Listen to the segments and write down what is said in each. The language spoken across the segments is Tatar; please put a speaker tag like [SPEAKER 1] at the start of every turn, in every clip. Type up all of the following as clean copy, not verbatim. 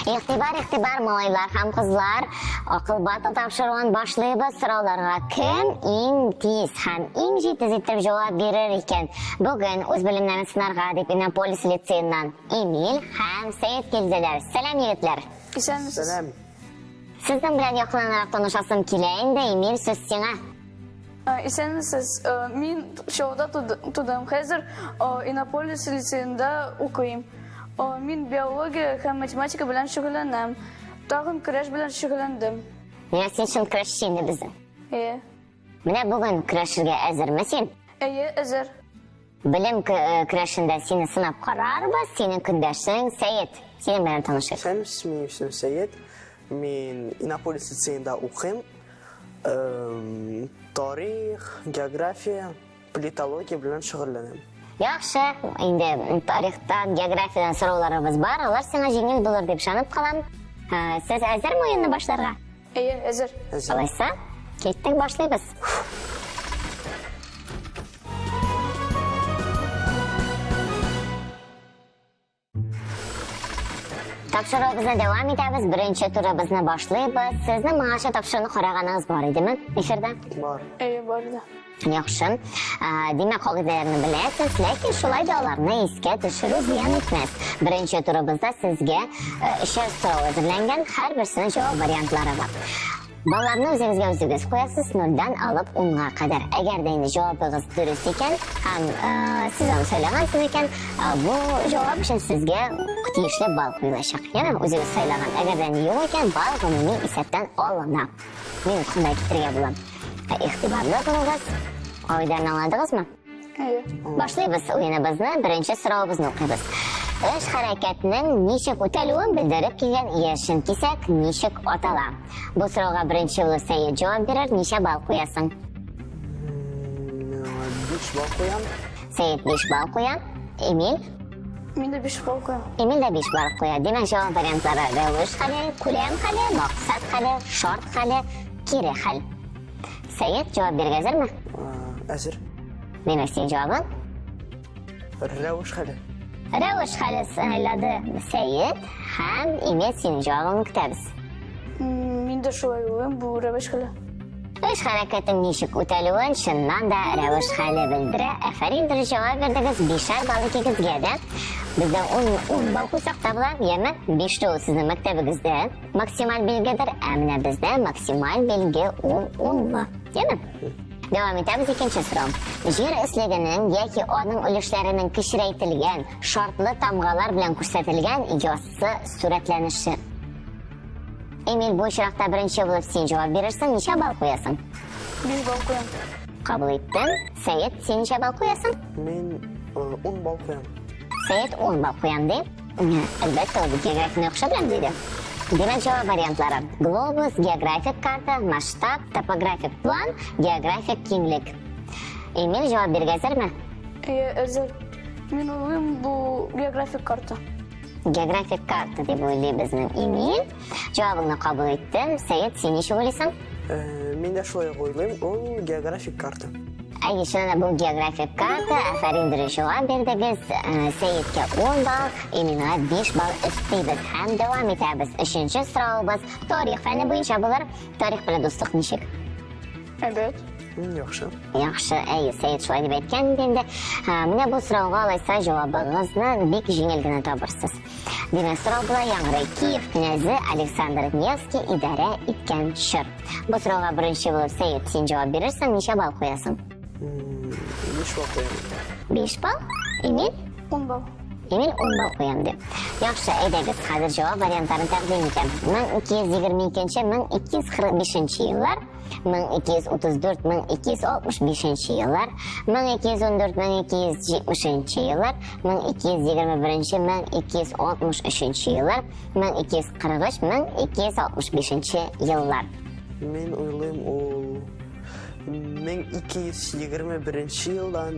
[SPEAKER 1] Игътибар, игътибар, малайлар һәм кызлар. Акыл батыл тапшыруын башлыйбыз. Сорауларга кем иң тиз һәм иң җитез итеп җавап бирер икән? Бүген үз белемнәрен сынарга дип Иннополис лицееннан Эмиль һәм Сәет килделәр. Сәлам, егетләр!
[SPEAKER 2] Исәнмесез.
[SPEAKER 3] Сәлам.
[SPEAKER 1] Сезнең белән якыннанрак танышасым килә инде, Эмиль, сүз сиңа.
[SPEAKER 2] Исәнмесез. Мин Чаллыда тудым. Хәзер Иннополис лицеенда укыйм. Мин биология һәм математика белән шөгыльләнәм. Тагын көрәш белән шөгыльләндем.
[SPEAKER 1] Менә син чын көрәшче инде безнең.
[SPEAKER 2] Әйе.
[SPEAKER 1] Менә бүген көрәшергә әзерме син?
[SPEAKER 2] Әйе, әзер.
[SPEAKER 1] Белем көрәшендә сине сынап карарбыз. Синең көндәшең Сәет. Синең белән танышыйк.
[SPEAKER 3] Исәнмесез, минем исемем Сәет. Мин Иннополис лицеенда укыйм. Тарих, география, политология белән шөгыльләнәм.
[SPEAKER 1] Яхшы, инде тарихтан, географиядән сорауларыбыз бар. Алар сиңа җиңел булыр дип ышанып калам. Сез әзерме уенны башларга?
[SPEAKER 2] Әйе, әзер.
[SPEAKER 3] Әзер.
[SPEAKER 1] Алайса, киттек, башлыйбыз. Тапшыруыбызны дәвам итәбез. Беренче турыбызны башлыйбыз. Сезнең моңарчы тапшыруны караганыгыз бар идеме эфирда?
[SPEAKER 3] Бар.
[SPEAKER 2] Әйе, бар иде.
[SPEAKER 1] Яхшы. Димәк, кагыйдәләрне беләсез, ләкин шулай да аларны искә төшерү зыян итмәс. Беренче турыбызда сезгә өчәр сорау әзерләнгән, һәрберсенең җавап вариантлары бар. Балларны үзегезгә үзегез куясыз, нольдән алып унга кадәр. Әгәр дә инде җавабыгыз дөрес икән һәм сез аны сайлагансыз икән, бу җавап өчен сезгә тиешле балл куелачак. Яме, үзегез сайлаган. Әгәр дә юк икән, балл гомуми исәптән алына. Минус шунда китерергә була. Игътибарлы булыгыз. Кагыйдәне аңладыгызмы?
[SPEAKER 2] Әйе.
[SPEAKER 1] Башлыйбыз уеныбызны, беренче соравыбызны укыйбыз. Эш хәрәкәтнең ничек үтәлүен белдереп килгән яшен кисәк ничек атала? Бу сорауга беренче булып Сәет җавап бирер, ничә балл куясың?
[SPEAKER 3] Мин 5 балл куям.
[SPEAKER 1] Сәет 5 балл куя. Эмиль?
[SPEAKER 2] Мин дә 5 балл куям.
[SPEAKER 1] Эмиль дә 5 балл куя. Димәк, җавап вариантлары рәвеш хәле, күләм хәле, максат хәле, шарт хәле, кире хәл. Сәет, җавап бирергә әзерме?
[SPEAKER 3] Әзер.
[SPEAKER 1] Димәк, синең җавабың?
[SPEAKER 3] Рәвеш хәле.
[SPEAKER 1] Рәвеш хәле сайлады Сәет һәм Эмиль, синең җавабыңны көтәбез.
[SPEAKER 2] Мин дә шулай уйлыйм, бу рәвеш хәле.
[SPEAKER 1] Эш хәрәкәтен ничек үтәлүен чыннан да рәвеш хәле белдерә. Афәрин, дөрес җавап бирдегез. Бишәр балл икегезгә дә. Бездә 10 балл куйсак та була, яме? Бишле ул сезнең мәктәбегездә максималь билгедер, ә менә бездә максималь билге ул унлы. Яме? Дәвам итәбез, икенче сорау. Җир өслегенең яки аның өлешләренең кечерәйтелгән, шартлы тамгалар белән күрсәтелгән яссы сурәтләнеше. Эмиль, бу очракта беренче булып син җавап бирерсең, ничә балл куясың?
[SPEAKER 2] 5 балл куям.
[SPEAKER 1] Кабул иттем. Сәет, син ничә балл куясың?
[SPEAKER 3] Мин 10 балл куям.
[SPEAKER 1] Сәет 10 балл куям ди. Әлбәттә, ул географияне яхшы беләм диде. Димәк, җавап вариантлары: глобус, географик карта, масштаб, топографик план, географик киңлек. Эмиль, җавап бирергә әзерме?
[SPEAKER 2] Әйе, әзер. Мин уйлыйм, бу географик карта.
[SPEAKER 1] Географик карта дип уйлый безнең Эмиль. Җавабыңны кабул иттем. Сәет, син ничек уйлыйсың?
[SPEAKER 3] Мин дә шулай ук уйлыйм, ул географик карта.
[SPEAKER 1] Әйе, чыннан да бу географик карта. Афәрин, дөрес җавап бирдегез. Сәеткә 10 балл, Эминга 5 балл өстибез һәм дәвам итәбез. Өченче соравыбыз тарих фәне буенча булыр. Тарих белән дуслык ничек?
[SPEAKER 2] Әйбәт.
[SPEAKER 3] Яхшы.
[SPEAKER 1] Яхшы, әйе, Сәет шулай дип әйткән иде инде. Менә бу сорауга алайса җавабыгызны бик җиңел генә табырсыз. Димәк, сорау болай яңгырый. Киев кнәзе Александр Невский идарә иткән чор. Бу сорауга беренче булып Сәет син җавап бирерсең, ничә балл куясың?
[SPEAKER 3] 5 балл куям.
[SPEAKER 1] 5 балл? Эмиль?
[SPEAKER 2] 10 балл.
[SPEAKER 1] Эмиль 10 балл куям ди. Яхшы, әйдәгез, хәзер җавап вариантларын тәкъдим итәм. 1222-1245 еллар, 1234-1265 еллар, 1214-1270 еллар, 1221-1263 еллар, 1243-1265 еллар.
[SPEAKER 3] Мин уйлыйм, ул 1221 елдан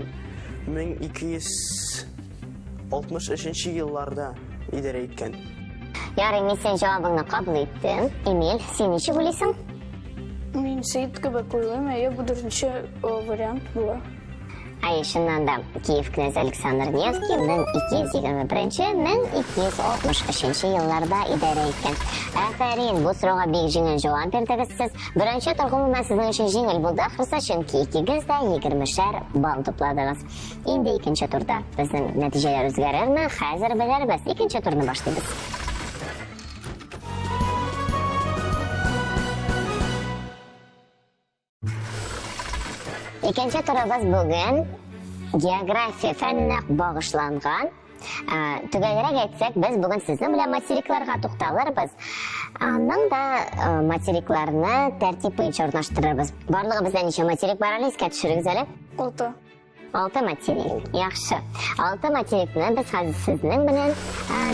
[SPEAKER 3] 1263 елларда идарә иткән.
[SPEAKER 1] Ярый, мин синең җавабыңны кабул иттем. Эмиль, син ничек уйлыйсың?
[SPEAKER 2] Мин Сәет кебек уйлыйм, әйе, бу дүртенче вариант була.
[SPEAKER 1] Әйе, чыннан да, Киев кнәзе Александр Невский 1221-1263 елларда идарә иткән. Афәрин, бу сорауга бик җиңел җавап бирдегез сез. Беренче тур гомумән сезнең өчен җиңел булды, ахрысы, чөнки икегез дә егермешәр балл тупладыгыз. Инде икенче турда безнең нәтиҗәләр үзгәрерме, хәзер белербез. Икенче турны башлыйбыз. Икенче турыбыз бүген география фәненә багышланган. Төгәлрәк әйтсәк, без бүген сезнең белән материкларга тукталырбыз. Аннан да материкларны тәртип буенча урнаштырырбыз. Барлыгы бездә ничә материк бар әле, искә төшерегез әле.
[SPEAKER 2] Алты.
[SPEAKER 1] Алты материк. Яхшы. Алты материкны без хәзер сезнең белән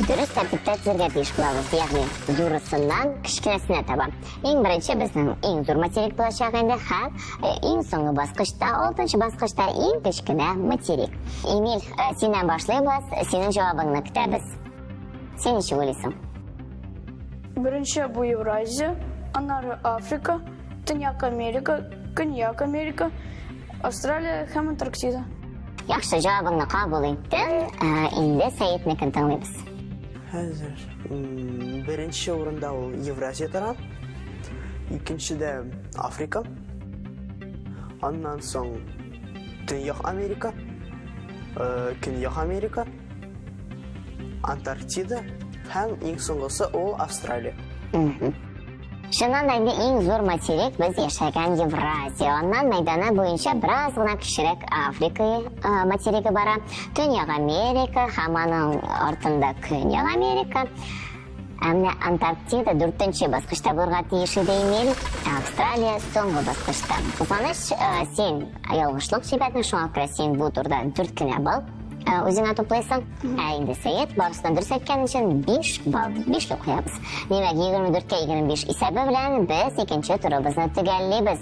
[SPEAKER 1] дөрес тәртиптә тезергә тиеш булабыз. Ягъни зурысыннан кечкенәсенә таба. Иң беренче безнең иң зур материк булачак инде һәм иң соңгы баскычта, алтынчы баскычта иң кечкенә материк. Эмиль, синнән башлыйбыз, синең җавабыңны көтәбез. Син ничек уйлыйсың?
[SPEAKER 2] Беренче бу Евразия, аннары Африка, Төньяк Америка, Көньяк Америка, Австралия һәм Антарктида.
[SPEAKER 1] Яхшы, җавабыңны кабул иттем. Инде Сәетнекен тыңлыйбыз.
[SPEAKER 3] Хәзер беренче урында ул Евразия тора. Икенчедә Африка. Аннан соң Төньяк Америка, Көньяк Америка, Антарктида һәм иң соңгысы ул Австралия.
[SPEAKER 1] Чыннан да инде иң зур материк без яшәгән Евразия. Аннан мәйданы буенча бераз гына кечерәк Африка материгы бара. Төньяк Америка һәм аның артында Көньяк Америка. Ә менә Антарктида дүртенче баскычта булырга тиеш иде, Эмиль. Ә Австралия соңгы баскычта. Кызганыч, син ялгышлык җибәрдең, шуңа күрә син бу турда дүрт кенә балл үзеңә туплыйсың. Ә инде Сәет барысын дөрес әйткән өчен 5 балл, бишле куябыз. Димәк, 24-кә 25 исәбе белән без икенче турыбызны төгәллибез.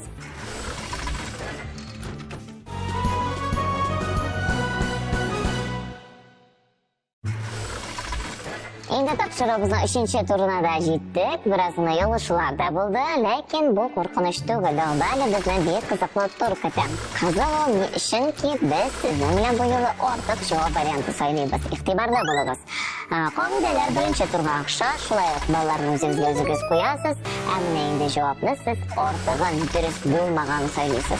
[SPEAKER 1] Инде тапшыруыбызның өченче турына да җиттек. Бераз гына ялгышлар да булды, ләкин бу куркыныч түгел. Алда әле безне бик кызыклы тур көтә. Кызык ул ни өчен ки, без сезнең белән бу юлы артык җавап варианты сайлыйбыз. Игътибарлы булыгыз. Кагыйдәләр беренче турга охшаш, шулай ук балларны үзегезгә үзегез куясыз, ә менә инде җавапны сез артыгын дөрес булмаганын сайлыйсыз.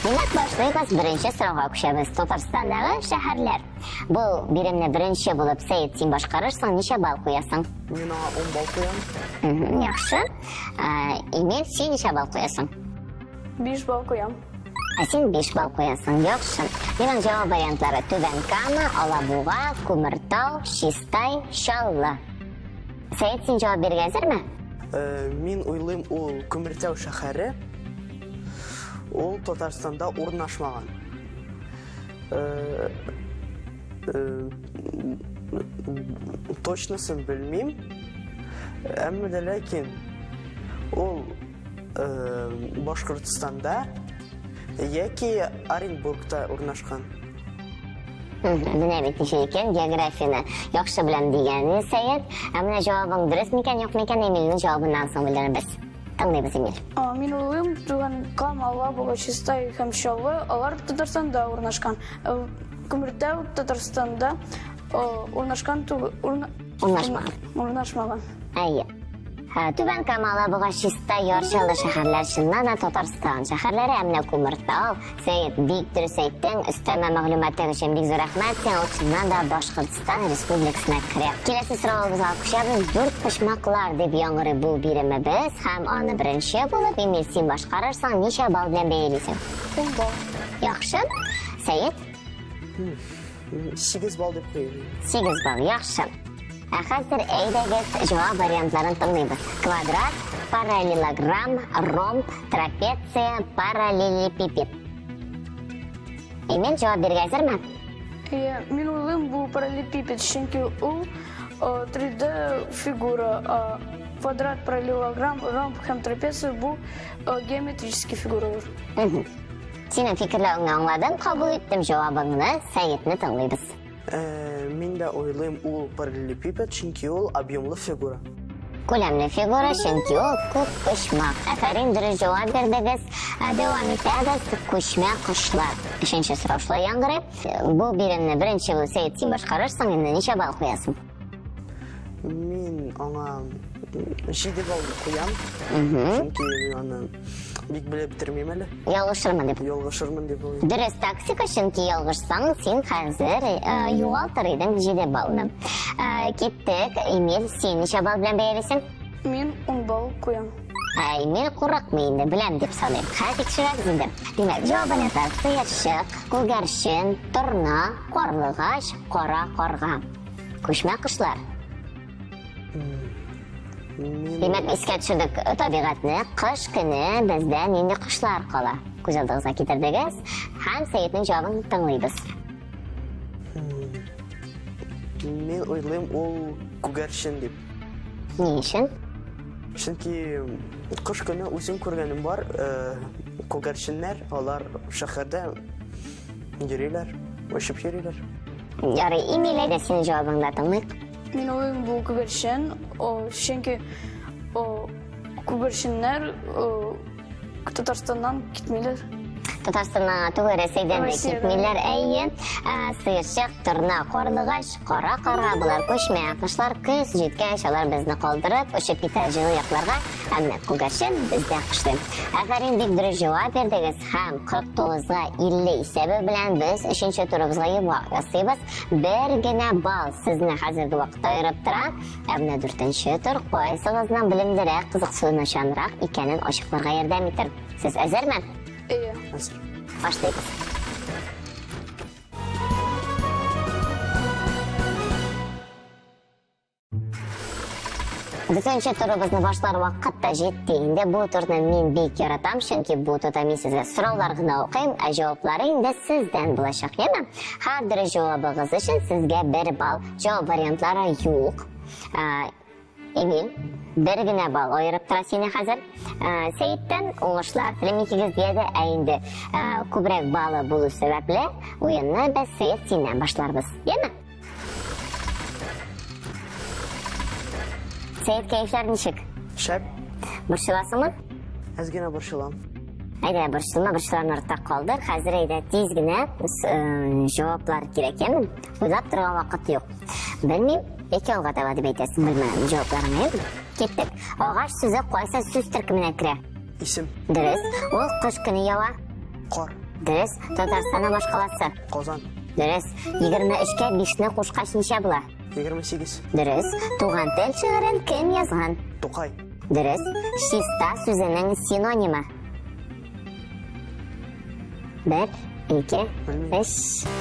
[SPEAKER 1] Димәк, башлыйбыз, беренче сорауга күчәбез. Татарстандагы шәһәрләр. Бу биремне беренче булып Сәет син башкарырсың, ничә балл куясың?
[SPEAKER 3] Мин аңа 10 балл куям.
[SPEAKER 1] Яхшы. Эмиль, син ничә балл куясың?
[SPEAKER 2] 5 балл куям.
[SPEAKER 1] Ә син 5 балл куясың. Яхшы. Димәк, җавап вариантлары Түбән Кама, Алабуга, Күмертау, Чистай, Чаллы. Сәет, син җавап бирергә әзерме?
[SPEAKER 3] Мин уйлыйм, ул Күмертау шәһәре, ул Татарстанда урнашмаган. Точносын белмим, әмма дә ләкин ул Башкортстанда яки Оренбургта урнашкан.
[SPEAKER 1] Менә бит ничек икән, географияне яхшы беләм дигән Сәет. Ә менә җавабың дөрес микән, юк микән, Эмильнең җавабыннан соң белербез. Тыңлыйбыз, Эмиль.
[SPEAKER 2] Мин уйлыйм, Түбән Кама, Алабуга, Чистай һәм Чаллы, алар Татарстанда урнашкан. Күмертау Татарстанда урнашкан түгел,
[SPEAKER 1] Урнашмаган.
[SPEAKER 2] Урнашмаган.
[SPEAKER 1] Әйе. Түбән Кама, Алабуга, Чистай, Яр Чаллы шәһәрләр чыннан да Татарстан шәһәрләре, ә менә Күмертау, Сәет, бик дөрес әйттең, өстәмә мәгълүматлар өчен бик зур рәхмәт сиңа, ул чыннан да Башкортстан Республикасына керә. Киләсе соравыбызга күчәбез. Дүрт почмаклар дип яңгырый бу биремебез һәм аны беренче булып Эмиль син башкарырсың, ничә балл белән бәялисең?
[SPEAKER 2] 10 балл.
[SPEAKER 1] Яхшы. Сәет?
[SPEAKER 3] 8 балл дип куйдым.
[SPEAKER 1] 8 балл, яхшы. Ә хәзер әйдәгез җавап вариантларын тыңлыйбыз. Квадрат, параллелограмм, ромб, трапеция, параллелепипед. Эмиль, җавап бирергә әзерме?
[SPEAKER 2] Әйе, мин уйлыйм, бу параллелепипед, чөнки ул 3D фигура, а квадрат, параллелограмм, ромб һәм трапеция бу геометрический фигуралар.
[SPEAKER 1] Синең фикерләвеңне аңладым, кабул иттем җавабыңны, Сәетне тыңлыйбыз.
[SPEAKER 3] Мин дә уйлыйм, ул параллелепипед, чөнки ул объемлы фигура.
[SPEAKER 1] Күләмле фигура, чөнки ул күп почмак. Афәрин, дөрес җавап бирдегез. Дәвам итәбез. Күчмә кошлар. Өченче сорау шулай яңгырый. Бу биремне беренче булып Сәет син башкарырсың, инде ничә балл куясың?
[SPEAKER 3] Мин аңа 7 балл куям. Чөнки мин аны бик белеп бетермим әле.
[SPEAKER 1] Ялгышырмын дип.
[SPEAKER 3] Ялгышырмын дип уйлыйм.
[SPEAKER 1] Дөрес тактика, чөнки ялгышсаң, син хәзер э, югалтыр идең 7 баллны. Э, киттек, Эмиль, син ничә балл белән бәялисең?
[SPEAKER 2] Мин 10 балл куям.
[SPEAKER 1] Ә, Эмиль курыкмый инде, беләм дип саныйм. Хәзер тикшерәбез инде. Димәк, җавап вариантлары сыерчык, күгәрчен, торна, карлыгач, кара карга. Күчмә кошлар. Димәк, искә төшердек э, табигатьне. Кыш көне бездә нинди кошлар кала? Күз алдыгызга китердегез. Һәм Сәетнең җавабын тыңлыйбыз.
[SPEAKER 3] Мин уйлыйм, ул күгәрчен дип.
[SPEAKER 1] Ни өчен?
[SPEAKER 3] Чөнки кыш көне үзем күргәнем бар, э, күгәрченнәр, алар шәһәрдә йөриләр, очып йөриләр.
[SPEAKER 1] Ярый, Эмиль, әйдә синең җавабыңны да тыңлыйк.
[SPEAKER 2] Мин уйлыйм, бу күгәрчен, чөнки күгәрченнәр Татарстаннан китмиләр.
[SPEAKER 1] Татарстаннан түгел, Рәсәйдән дә китмиләр, әйе. Сыерчык, торна, карлыгач, кара карга, болар күчмә кошлар. Көз җиткәч, алар безне калдырып, очып китә җылы якларга. Ә менә күгәрчен бездә кышлый. Афәрин, бик дөрес җавап бирдегез. Һәм 49-га 50 исәбе белән без өченче турыбызга йомгак ясыйбыз. Бер генә балл сезне хәзерге вакытта аерып тора. Ә менә дүртенче тур кайсыгызның белемлерәк, кызыксынучанрак икәнен ачыкларга ярдәм итер. Сез әзерме?
[SPEAKER 2] Әйе.
[SPEAKER 3] Әзер.
[SPEAKER 1] Башлыйбыз. Дүртенче турыбызны башлар вакыт та җитте инде. Бу турны мин бик яратам, чөнки бу турда мин сезгә сораулар гына укыйм, ә җаваплары инде сездән булачак, яме? Һәр дөрес җавабыгыз өчен сезгә бер балл. Җавап вариантлары юк. Эмиль, бер генә балл аерып тора сине хәзер. Сәеттән уңышлар телим икегезгә дә, ә инде күбрәк баллы булу сәбәпле, уенны без Сәет синнән башларбыз. Яме? Сәет, кәефләр ничек?
[SPEAKER 3] Шәп.
[SPEAKER 1] Борчыласыңмы?
[SPEAKER 3] Әз генә борчылам.
[SPEAKER 1] Әйдә, борчылма, борчыларны артта калдыр. Хәзер әйдә тиз генә җаваплар кирәк, яме? Уйлап торган вакыт юк. Белмим, яки алга таба дип әйтәсең, белмәгән җавапларың, әйеме? Киттек. Агач сүзе кайсы сүз төркеменә керә?
[SPEAKER 3] Исем.
[SPEAKER 1] Дөрес. Ул кыш көне ява.
[SPEAKER 3] Кар.
[SPEAKER 1] Дөрес. Татарстанның башкаласы.
[SPEAKER 3] Казан.
[SPEAKER 1] Дөрес. 23-кә 5-не кушкач ничә була?
[SPEAKER 3] 28.
[SPEAKER 1] Дөрес. Туган тел шигырен кем язган?
[SPEAKER 3] Тукай.
[SPEAKER 1] Дөрес. Чиста сүзенең синонимы. Бер, ике, өч.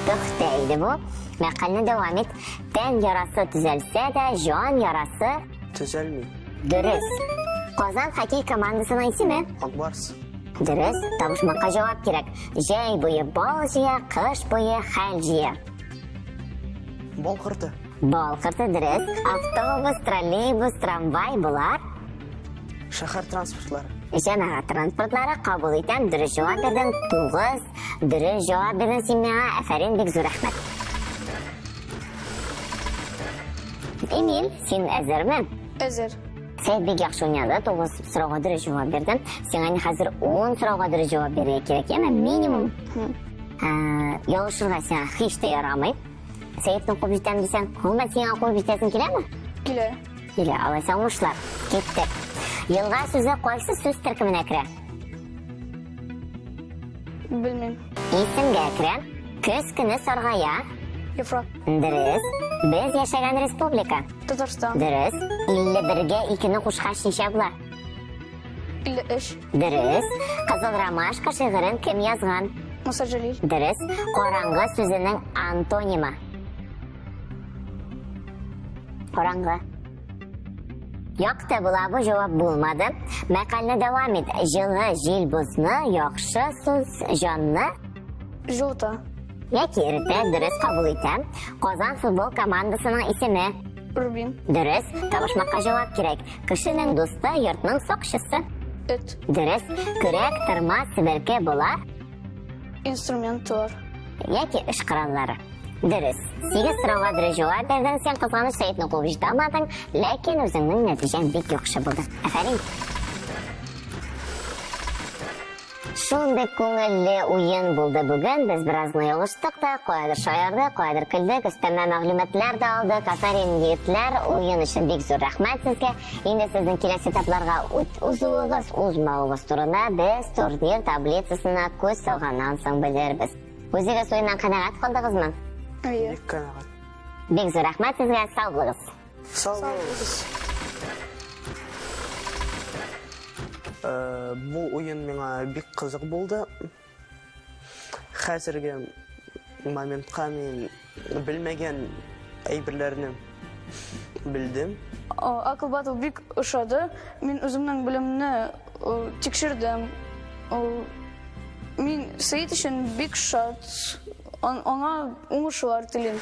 [SPEAKER 1] Пөхтә иде бу. Мәкальне дәвам ит. Тән ярасы төзәлсә дә, җан ярасы
[SPEAKER 3] төзәлми.
[SPEAKER 1] Дөрес. Казан хоккей командасының исеме?
[SPEAKER 3] Акбарс.
[SPEAKER 1] Дөрес. Табышмакка җавап кирәк. Җәй буе бал җыя, кыш буе хәл җыя.
[SPEAKER 3] Бал корты.
[SPEAKER 1] Бал корты, дөрес. Автобус, троллейбус, трамвай болар?
[SPEAKER 3] Шәһәр транспортлары.
[SPEAKER 1] Җәмәгать транспортлары кабул итәм. Дөрес җавап бирдең. 9. Дөрес җавап бирдең син миңа. Афәрин, бик зур рәхмәт. Эмиль, син әзерме?
[SPEAKER 2] Әзер.
[SPEAKER 1] Сәет бик яхшы уйнады. 9 сорауга дөрес җавап бирдең. Сиңа инде хәзер 10 сорауга дөрес җавап бирергә кирәк, яме? Минимум. Ялгышырга сиңа һич тә ярамый. Сәетне куып җитәм дисәң, гомумән сиңа куып җитәсең киләме?
[SPEAKER 2] Килә.
[SPEAKER 1] Килә, алайса уңышлар. Киттек. Елга сүзе кайсы сүз төркеменә керә?
[SPEAKER 2] Белмим.
[SPEAKER 1] Исемгә керә. Көз көне саргая.
[SPEAKER 2] Яфрак.
[SPEAKER 1] Дөрес. Без яшәгән республика.
[SPEAKER 2] Татарстан.
[SPEAKER 1] Дөрес. 51-гә 2-не кушкач ничә була?
[SPEAKER 2] 53.
[SPEAKER 1] Дөрес. Кызыл ромашка шигырен кем язган?
[SPEAKER 2] Муса Җәлил.
[SPEAKER 1] Дөрес. Караңгы сүзенең антонимы. Караңгы. Якты була бу җавап булмады. Мәкальне дәвам ит. Җылы җил бозны, яхшы сүз җанны
[SPEAKER 2] җылыта.
[SPEAKER 1] Яки эретә, дөрес кабул итә. Казан футбол командасының исеме.
[SPEAKER 2] Рубин.
[SPEAKER 1] Дөрес, табышмакка җавап кирәк. Кешенең дусты, йортның сакчысы.
[SPEAKER 2] Эт.
[SPEAKER 1] Дөрес, көрәк, тырма, себерке болар.
[SPEAKER 2] Инструментлар.
[SPEAKER 1] Яки эш кораллары. Дөрес. Сигез сорауга дөрес җавап бирдең. Син кызганыч Сәетне куып җитә алмадың, ләкин үзеңнең нәтиҗәң бик яхшы булды. Афәрин. Шундый күңелле уен булды бүген. Без бераз гына ялгыштык та, каядыр шаярдык, каядыр көлдек, өстәмә мәгълүматлар да алдык. Афәрин, егетләр, уен өчен бик зур рәхмәт сезгә. Инде сезнең киләсе этапларга узуыгыз, узмавыгыз турында без турнир таблицасына күз салганнан соң белербез. Үзегез уеннан канәгать калдыгызмы?
[SPEAKER 2] Әйе.
[SPEAKER 3] Бик канәгать.
[SPEAKER 1] Бик зур рәхмәт сезгә, сау булыгыз.
[SPEAKER 3] Сау булыгыз. Э, бу уен миңа бик кызык булды. Хәзерге моментка мин белмәгән әйберләрне белдем.
[SPEAKER 2] Акыл батл бик ошады. Мин үземнең белемне тикшердем. Мин Сәет өчен бик шат. Аңа уңышлар телим.